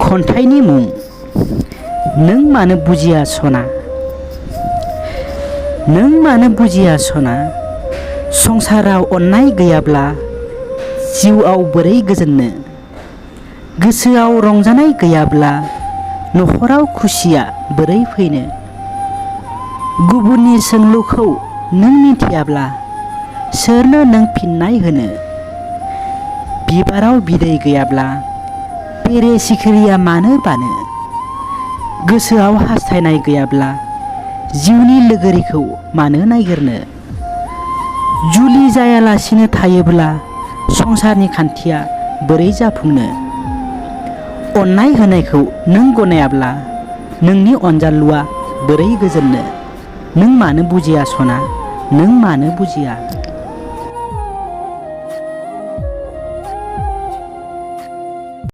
खन्थाइनि मुं नों मानो बुजिया सना। नों मानो बुजिया सना, संसाराव अननाय गैयाब्ला जिउआव बोरै गोजोननो। गोसोआव रंजानाय गैयाब्ला नखराव खुसिया बोरै फैनो। गुबुननि सोंलुखौ नों मिथियाब्ला सोरनो नों फिननाय होनो। बिबाराव बिदै गैयाब्ला बेरे सिखिरिया मानो बानो। गोसोआव हास्थायनाय गैयाब्ला जिउनि लोगोरिखौ मानो नागिरनो। जुलि जायालासिनो थायोब्ला संसारनि खान्थिया बोरै जाफुंनो। अननाय होनायखौ नों गनायाब्ला नोंनि अनजालुआ बोरै गोजोननो। नों मानो बुजिया सना, नों मानो बुजिया।